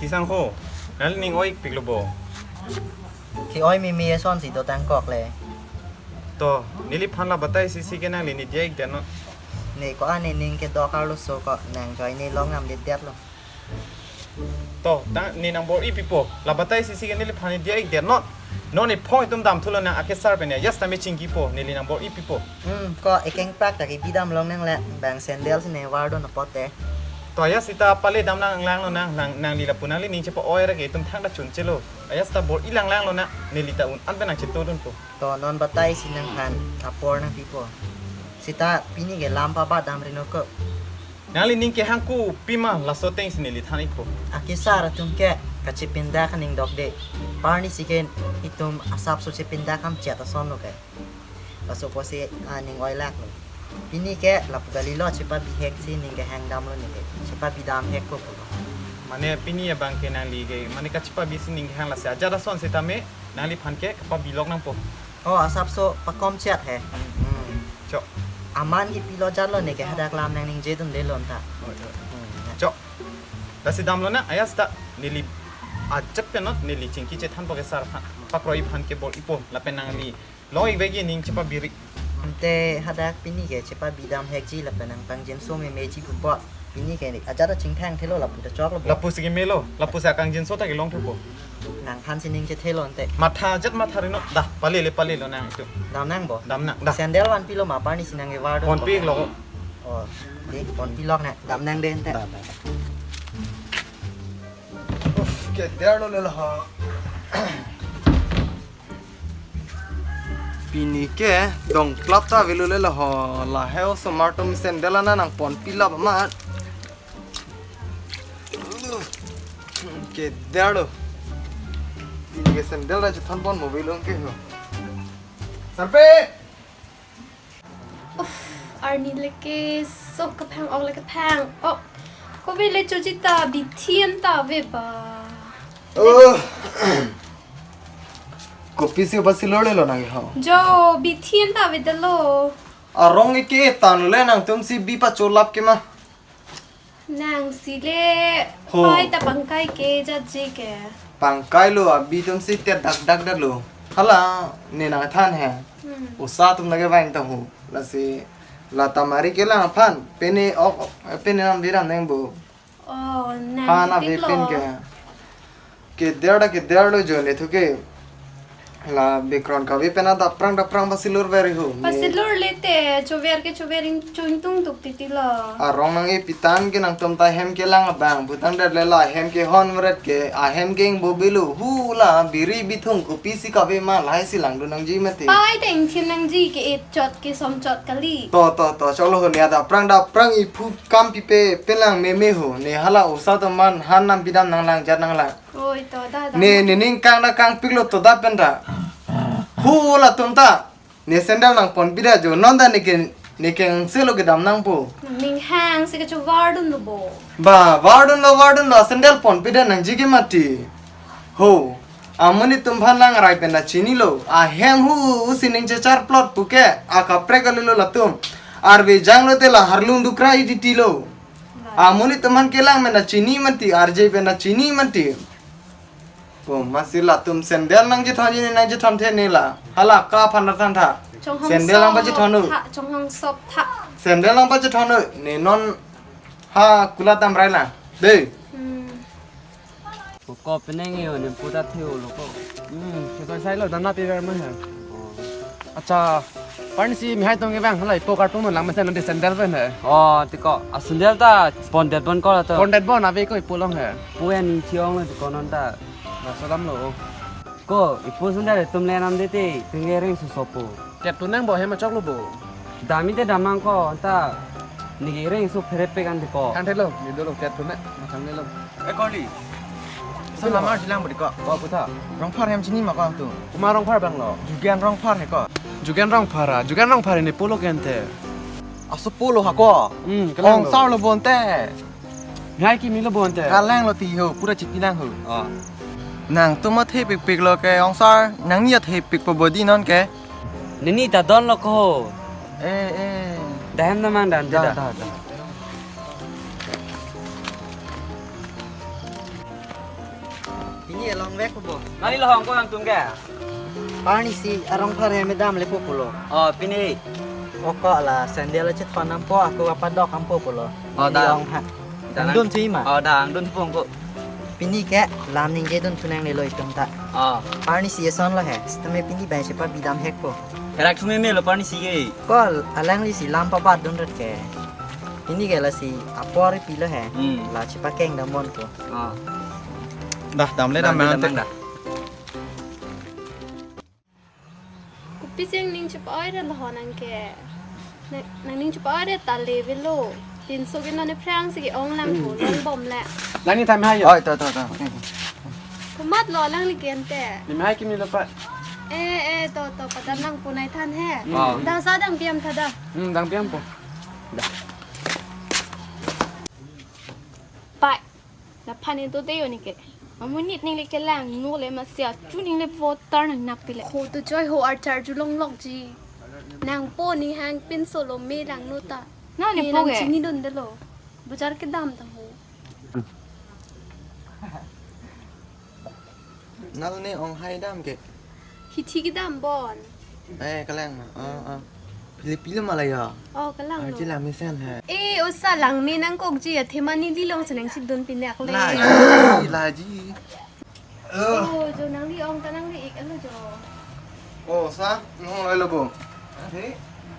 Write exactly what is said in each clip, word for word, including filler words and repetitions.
Tisang ho, nangli ning oi-ikpiklo bo. Ke-oi mimi asonsi dotangkok le. To, neliphan la batai sisi ke nangli ne diya-ikdetnon. Ne ko-an ne ning kedok arloso ko nang join ne longnam det detlo. To, ta ne nangbor-ipipo. La batai sisi ke neliphan ne diya-ikdetnon. Non ephong itum damthulo nang akesar pen ya. Yasta me chingkipo, neli nangbor-ipipo. Hmm, ko ekeng prak ta kebi damlong nang le, bang sandal si ne vardon apot te. To, ya sita pale dam nang langlonang, nang, nangli lapu nangli ning chepa-oi ra ke itum thangta chunchelo. Ya sita bor-i lang langlonang, neli ta un-an pen nang chetodunpo. To non batai si nangphan apor nangpipo. Sita pini ke lam pabat damri noko. Nangli ning kehang kopima laso ateng si neli than-ikpo. Akesar atum ke kachepindak aning dokde. Parni si ke itum asapso chepindak kam chet asonlo ke. Laso pusi aning oilaklo. Pini ke lapu kalilo, chepabihek si ning kehang damlo ne ke. Chepabi damhekpo pulo. Mane pini abang ke nangli ke, mane kachepabi si ning kehang lasi ajat ason sitame nangliphan ke kapabilok nangpo. Oh, asapso pakom chet he. Hmm. Chok. Aman kipilo jatlo ne ke hadak lam nang ningjedunde lonta. Oh, chok. Hmm, ya. Chok. Lasi damlonang, ya sita neli ajat penot neli chingki chethanpo kesar aphan. Pakroi aphan ke bor-ipo lapen nangli long-ik vekji ning chepabiri. Ante hadak pini ke chepabi damhekji lapen nang pangjinso memeji pu apot. Pini ke ne ajat chingthang thelo lapu ta choklo bo. Lapusi kemelo, lapusi akangjinso ta kelong thupo. Nangphan si ning chethelo ante. Matha ajat matha rino. Da, palele palelonang itum. Damnang bo. Damnang, da. Sandal vanpilo ma parni si nang kevardon. Ponpiklo. Oh, de ponpilok ne. Damnang de ante. Da, da, da. Uff, kederlo le laho. Pini ke dongklap ta avelo le laho, lahei osomar atum sandal ana nangponpilap amat. Kederlo. Pini ke sandal ra chethanpon mo avelo ke ho. Sarpe! Uff, arni leke so kaphang ok leke phang. Oh, kove le choji ta bithi anta ave ba. Oh. Kopisi pasilorlelo nang ho. Jo, bithi anta avedetlo. Arong eke tan le nangtum si bi pacholap ke ma. Nang si le. Ho. Pai ta pangkai ke jatji ke. Pangkailo, abi atum si tet dak dak detlo. Hala ne nangthan he. Hmm. Osa atum nangkevang ta ho. Lasi la tamari kelang aphan pene ok, pene nam biram neng bo. Oh, nang. Ha na tiplo. Be pen ke. Keder ta kederlo jo ne thu ke. La background kave pen ta aphrang ta aphrang pasilor veri ho. Ne. Pasilorle te, chover ke chover in chungtung tuk titilo. Arong nang-epi tang ke nangtum ta hem kelang abang, putang det le la hem kehon vret ke, ahem keng bo bilo, hu la, biri bithung kopisi kave ma lahai si langdun nangji mati. Pai teng thin nangji ke-et chot kesom chot kali. To, to, to, choklo ho ne ta aphrang ta aphrang iphu kam pipe pelang meme ho, ne hala osa atum aphan han nam pidam nanglang jat nanglang. Oi, to da da. Ne, ne ning kang ta kangpiklo to da pen ta. Hu latum ta. Ne sandal nangponpida jo. Non ta ne ke, ne ke angselo kedam nangpo. Ning hang si kachovardunlo bo. Ba, vardunlo, vardunlo, sandal ponpida nangji ke mati. Ho. Amonit atum aphan lang rai pen ta chinilo. Ahem hu, hu si ning chechar plot puke. Akaprek kalilo latum. Arve janglo te la harlung dukra iditilo. Amonit atum aphan kelang pen ta chini mati, arje pen ta chini mati. Bo, masi latum sandal nangchethon ji ne nangchethon the ne la. Hala ka aphan ta than tha. Chonghong sandal nangpachethon-o. Tha, chonghong sop tha. Sandal nangpachethon-o. Ne non ha kulat damrai la. Dei. Hmm. Ko penang yo ne puta theo lo ko. Hmm, ke sai sai lo dana pe ver ma ha. Oh. Acha, parni si mihai tong kevang halai po kartu mo lang mesen nanti sandal pen he. Oh, tiko. A sandal ta pondet bon ko la to. Pondet bon ave ko ipo long he. Pu en chiong lo tiko non ta. Ba salam lo. Ko, ipo sandal tum le nam de te, pengge reng susopo. Tep tu nang bo hem achok lo bo. Dami te damang ko, ta. Nigi reng su phere pe kan tiko. Kan thelo, ni dolo tep tu na, machang ne lo. Eh, Koli. Sa lamar jilang budi ko. Ko puta. Rongphar hem chini ma ko tu. Kuma Rongphar bang lo. Jugen Rongphar he ko. Jugen Rongphar a. Jugen Rongphar ne polo kente. Aso polo ha ko. Hmm, kelang lo. Ongsar lo bonte. Ngai kimi lo bonte. Kelang lo ti ho, pura chipi nang ho. Ah. Nangtum athepikpik lo ke ongsar, nangni athepikpo bodi non ke. Nini ta don lo ko. Eh, eh. Dahem namang dan da, da. Da, da. Kelong vek ko bo. Nani lahong ko nangtum ke? Parnisi arong phar hem damlepo pulo. Oh, pini. Oko la sandal chethon nampo, ako apadok nampo pulo. Oh, pini da. Ong ha. Da nang- Dun thu ma. Oh, da, dun pong ko. Pini ke lam ningje dun thu nanglelo itum ta. Oh. Parnisi eson lo he. Sitame pini bai chepabi damhek ko. Herak thu meme lo parnisi ke. Ko alanglisi lam pabat dunrot ke. Pini ke lasi apor pilo he. Hmm. La chepakeng damnon ko. Ah. Dah, damle. Damle, dam, damle, ante. Dah. Kopi si nangning chepa-oi ra lahon nang ke. Nang, nangning chepa-oi ra ta le velo. Pinso ke non ephrang si ke-ong lang ko, long bom le. Langni time hai ya? Oi, to, to, to. Komat lo alangli ke ante. Ni mai kimi lo pa. Eh, eh, to, to, padan nang punai than he. Hmm. Da sa dang piam tha da. Hmm, dang piam po. Da. Pai. Laphan itu dei oni ke. Amonit ningli kelang nole masih achu ningli voter nang nak pile. Ho to joy ho archar julong lok ji. Nangpo ni hang pinso lo me lang no ta. Na ni me po lang ke? Chini dundelo. Bojar kedam ta ho. Nal ni ong hai dam ke? Hithi kedam bon. Eh, kelang ma. Ah, ah. Philippine Malaya. Oh, kelang. Arji lo. Langmesen he. Eh, osa langme nangkok ji ya, thema neli long seneng si dun pinek le. Laji, laji. Oh, jo nangli ong ta nangli ik alo jo. Oh, sa, nong lo bo.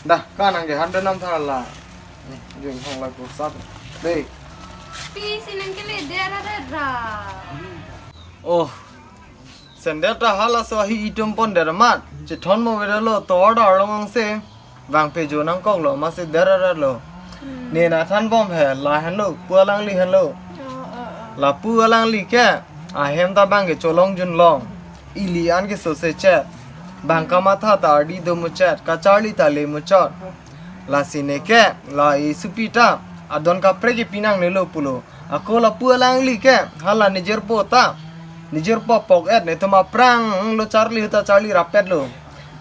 Dah, ka nang ke hundred nam tharla. Jing hong la ko sa. Dei. Pi si nang kele dera dera. Oh. Sandal ta halaso ahi itum pon dermat. Chethon mo vedalo tor da arlong angse. Vang pejo nangkok lo, masi dera dera lo. Hmm. Ne na than bom he, la henlo, pu alangli henlo. Oh, oh, oh. La pu alangli ke, ahem ta bang ke cholong junlong. Ili an ke sose chet. Bang kamatha ta ardi do muchet, kacharli ta le muchot. Lasi ne ke, la e supi ta, adon kaprek ke pinang nelo pulo. Ako lapu alangli ke, hala nejirpo ta. Nejirpo pok et netum aphrang lo charli ta charli rapet lo.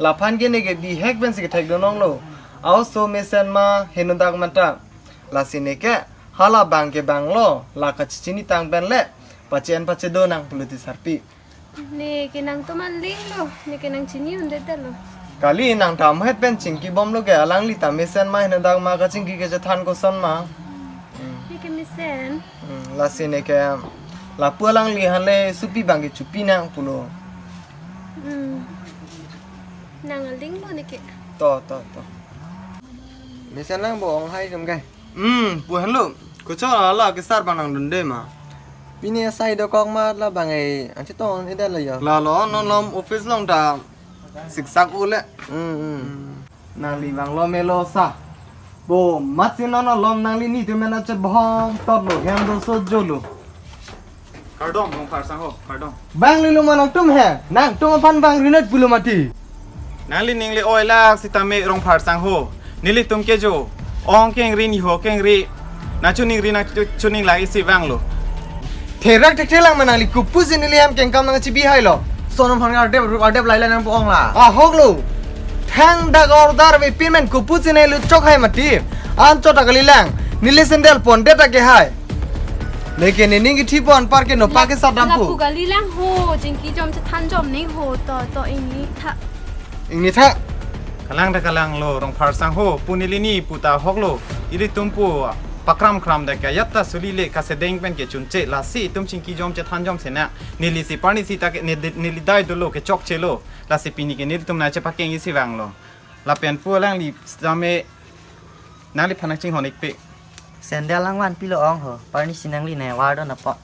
Laphan ke ne ke bihek pen si kethek donong lo. Aoso mesen ma henundak manta. Lasi ne ke, hala bang ke bang lo, la kachichinitang pen le. Pachen pache do nang pulo ti sarpi. Ne ke nangtum aling lo, ne ke nang chini un-edetlo. Kali nang ta amhet pen chingki bom lo ke alangli ta mesen ma hendak ma kachingki kechethan koson ma. Hmm. Ne ke mesen. Hmm, lasi ne ke lapu alangli han le supi bang ke chupi nang pulo. Hmm. Nang aling lo ne ke. To, to, to. Mesen lang bo ong hai jom kai. Hmm, pu henlo. Kocho la la kesar bang nang dunde ma. Pini asai dokok ma la bang e, anche tong ida la ya. La lo, non lom office long ta siksak ule. Hmm, hmm. Hmm. Nangli bang lo melo sa. Bo, mat si non lom nangli nitum mena che bohong tot lo, hem do so jo lo. Kardom, Rongphar sangho, kardom. Bang lilo ma nangtum he, nangtum aphan bang rinat pulo mati. Nangli ningli oi lak sitame Rongphar sangho. Nelitum ke jo, ong kengri niho kengri. Nangchuning ri nangchuning lak isi vang lo. Therak thekthelang ma nangli kopusi neli hem kengkam nangchibi hai lo. Sonom hang ardep ardep laila nangpo ong la. Ahok lo. Thang dak order ve payment kopusi neli chok hai mati. Anchot akali lang. Neli sandal pon det ake hai. Leke ne ning kithi pon par ke no pa ke sadam pu. Lapu kali lang ho, jingki jom chethan jom ning ho, to, to ingni tha. Ingni tha. Kalang da kalang lo, Rongphar sangho, pu neli ni pu ta ahok lo, ilitum pu pakram kram da kaya ta suli le kasedeng pen ke chunche, lasi itum chingki jom chethan jom sena, neli si parnisi ta ke, ne, neli dai dolo ke chokche lo, lasi pini ke nelitum na chepakeng isi vang lo. Lapen pu alangli sitame nangliphan nangchinghon ikpe. Sandal lang vanpi lo ong ho, parnisi nangli ne war do napo.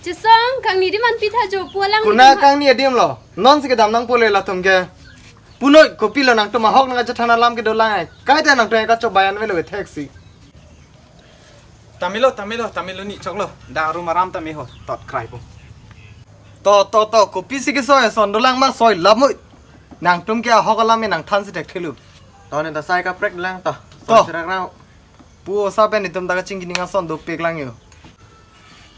Chesong, kangni di vanpi tha jo, pu alang. Kuna di kangni adim lo, non si kedam nangpo le latum ke. Punoi, kopi lo nangtum ahok nangchethan alam kedo lang ai. Kaita nangtum kachobei an velo ke thek si. Tame lo, tame lo, tame lo ni chok lo. Da room aram tame ho, tot krai po. To, to, to, kopi si kesoi, son dolang ma soi lamoi. Nangtum ke ahok alam e nangthan si thekthelo. To ne ta sai kaprek lang to. To. Soi serak rau. Pu osa pen itum ta kachingki ning ason dopik lang yo.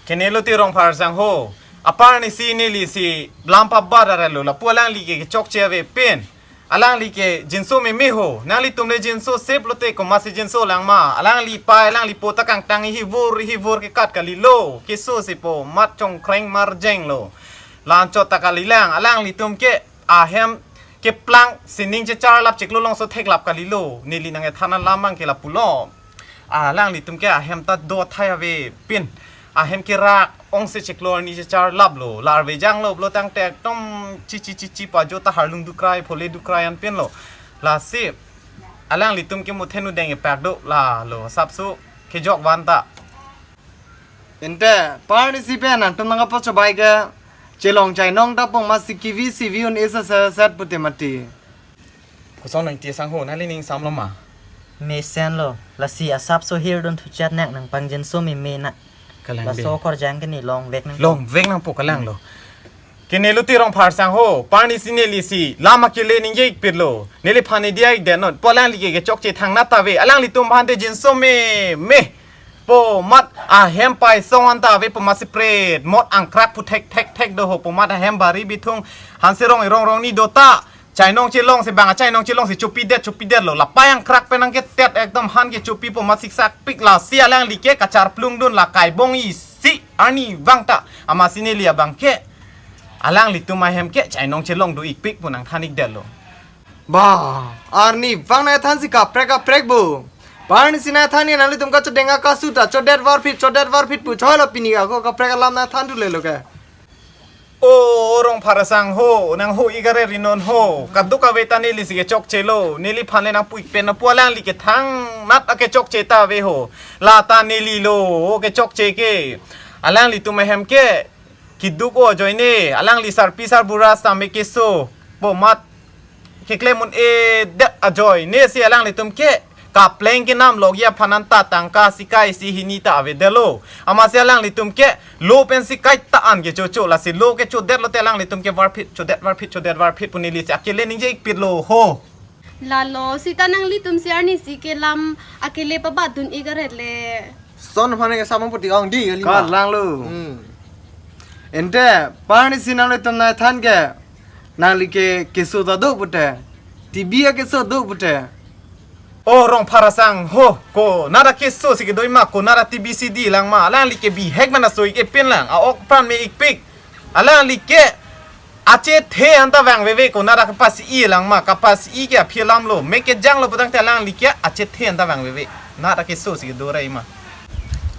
Kene lo ti Rongphar sangho. Aparnisi neli si lam pabat arlo lapu alangli ke chokche ave pen. Alangli ke jinso meme ho, nanglitum le jinso sep lote komatsi jinso lang ma, alangli pai, alangli po ta kangtang hivur, hivur kekat kalilo, keso si po mat chongkreng marjeng lo. Lanchot ta kalilang, alanglitum ke ahem keplang sining checharlap chiklo longso theklap kalilo, neli nang-ethan alam abang ke lapulo. Alanglitum ke ahem ta do thai avepin. Ahem kerak ongsi chiklo arni checharlap lo. La arve janglo pulo tangte ekdom chichi chichi pajo ta harlung dukrai phole dukrai anpin lo. Lasi alanglitum ke muthen udeng epak do la lo sapso kejok van ta. Ente, parnisi pen nangtum nangkapo chobai ke chelong chainong ta pong masi kivi sivi un esa sa sat pute mati. Kosong nang ti sang ho, nangli ning samlo ma? Mesen lo, lasi asapso hirdun thuchet nak nangpangjinso meme na. Kalang be. Laso korjang ke ne longvek nang. Longvek nangpo kalang lo. Kene lo ti Rongphar sang ho, parnisi neli si, lam akele ningje ikpit lo. Neliphan ne diya ikdet non, pu alangli ke kechokche thangnat ta ave, alanglitum aphan te jinso meme. Po mat ahem pai song an ta ave po mat si pret, mot angkrak pu thek thek thek do ho po mat ahem bari bithung, hanserong erong rong ni do ta. Chainong chelong si bang, chainong chelong si chopidet, chopidet lo. Lapai angkrak pen nangketet ekdom han ke chopi po mat siksak pik lasi alangli ke kacharplung dun la kaibong isi arni vang ta. Amatsi neli abang ke alanglitum ahem ke chainong chelong do ikpik pu nangthan ikdet lo. Ba, arni vang nangthan si kaprek kaprek bo. Parnisi nangthan ni nanglitum kachodeng akasu ta chodet varphit, chodet varphit pu choi lo pini ako kaprek alam nangthan thu le lo ke. O Rongphar sang ho, nang ho igare rinon ho, kaduk ave ta neli si kechokche lo, neliphan le nangpu ik pen na pu alangli ke thangnat akechokche ta ave ho, la ta neli lo, o kechokche ke, alanglitum ahem ke, kiduk o ajoine, alangli sarpi sarbura sitame keso, po mat, keklem un-edet ajoine si alanglitum ke kapleng kenam logya phanan ta tangka sikai si hini ta avedetlo. Amatsi alanglitum ke lo pensi kaita an kechocho lasi lo kechodet lote alanglitum ke varphit chodet varphit chodet varphit pu neli si akele ningje ikpit lo ho. Lalo sita nanglitum si arnisi ke lam akele pabadun ik aret le. Son aphan ke samang puti ong di kali ma. Kalang lo. Hmm. Ente parnisi nanglitum nangthan ke nangli ke keso ta do pute. T B akeso do pute. O Rongphar sang ho, konat akeso si kedo ma, konat T B si di lang ma, alangli ke bihek mana so ik epin lang, a-ok pran me ikpik. Alangli ke achethe anta vang veve konat kapasi i lang ma, kapasi i ke aphi alam lo, me kejang lo putangte alangli ke achethe anta vang veve. Nat akeso si kedo rai ma.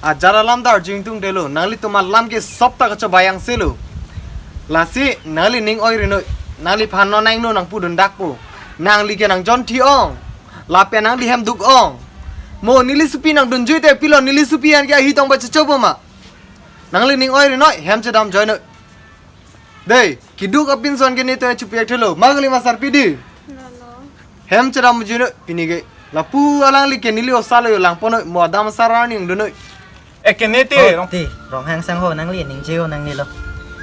Ajar alam ta arju ingtungdetlo, nanglitum alam ke sop ta kachobai angse lo. Lasi nangli ning oi rinoi, nangliphan non nang no nangpudun dak po. Nangli ke nangjon thi ong. Lapen nangli hem duk ong. Mo neli sopi nangdun jui te pilo neli sopi an ke ahi tong ba checho po ma. Nangli ning oi rinoi, hem chedam joi noi. Dei, kiduk apin son ke ne to chupi thelo. Magli masar pidi. Lalo. Hem chedam joi noi, pini ke. Lapu alangli ke neli osa lo yo langponoi, mo adam sar arni dun noi. E kene te, oh, Rong. Te, Ronghang sang ho nangli ningje ho nangne lo.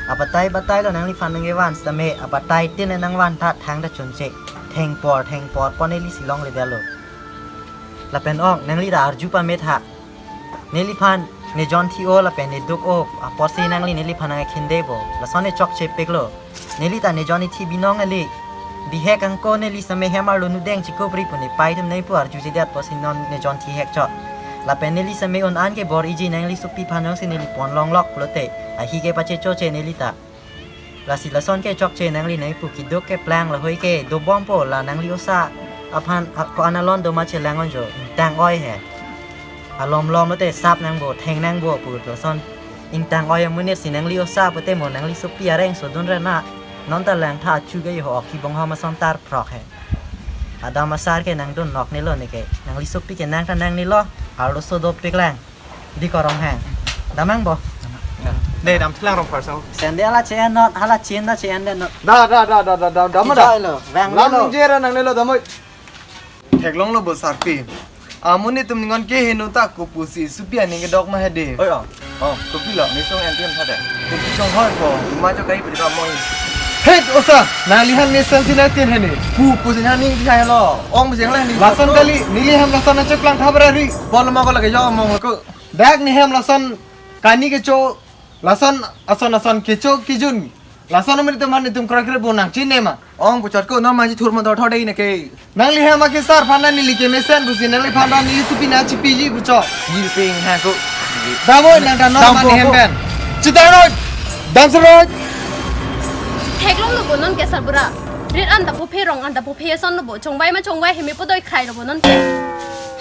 Abatai batai lo nangliphan nangkevan sitame, abatai tin nangvan tha thang ta chunche. Thengpor, thengpor, pon neli si longledetlo. Lapen ong, nangli ta arju pame tha. Neliphan, ne jon thi o lapen ne duk o, apotsi nangli neliphan nangkhinde bo. Lason ne chokche piklo. Neli ta ne jon ithi binong kali. Bihek angko neli sitame hem arlo nudeng chikupri pu ne pai atum nangpu arjujedet apotsi non ne jon thihek chot. Lapen neli sitame un an ke bor-iji nangli sopi aphan jongsi neli pon longlok pulote. Ahi ke pachechoche neli ta. Lasi lason ke chokche nangli nangpu kiduk keplang lahoi ke dobom po la nangli osa aphan a-, ko-an alon do ma chelang onjo ingtang oi he. Alom lom lote sap nangbo, theng nangbo pu lason ingtang oi amonit si nangli osa pute mo nangli sopi areng sodun rena. Non ta lang tha achu ke yo ho kibong ho mason tar phrok he. Adam asar ke nangdun nok nelo ne ke. Nangli sopi ke nang ta nangnelo. Arloso dopik lang. Di ko Ronghang. Damnang bo. Dei, dam thilang Rongphar sang. Sende ala chen not, ala chen da chen da not. Da, da, da, da, da, da, da, ma da. Kijoi lo, vang lalo. Ningje ra nangnelo damoi. Theklonglo bo sarpi. Amonit atum ningon ke heno ta kopusi sopi aning kedok ma hedi. Oi, oh. Oh, kopilo, ne song antin tha de. Kopi chonghoi po, ma cho kai pudi ka moi. Hei, osa, nangliphan ne sensi nangtin heni. Pu, pu si nangning thai lo. Ong si nanglang ni. Lason kali, neli hem lason nangcheplang tha bra ri. Pon ma ko lake jo mong ko. Dak ne hem lason kani kecho, lason ason ason kecho kijun. Lason amonit atum, amonit atum kroikre bo, nang chinine ma? Ong puchot ko, non manji thur motor thor dei neke. Nangli hem akesar aphan nangli kemesen pusi nangliphan ra neli supi na chipiji puchot. Ji ping ha ko. Damnoi nang ta non Dam mani po, hem po. Pen. Chitang noi. Dam seroi. Theklonglo bo non kesar bura. Rit an ta buphe, rong an ta buphe, ason lo bo. Chongvai ma chongvai, heme podoi khrai lo bo non ke.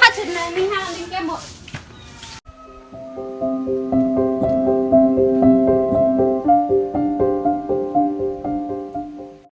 Ha chun na ning ha ning ke mo.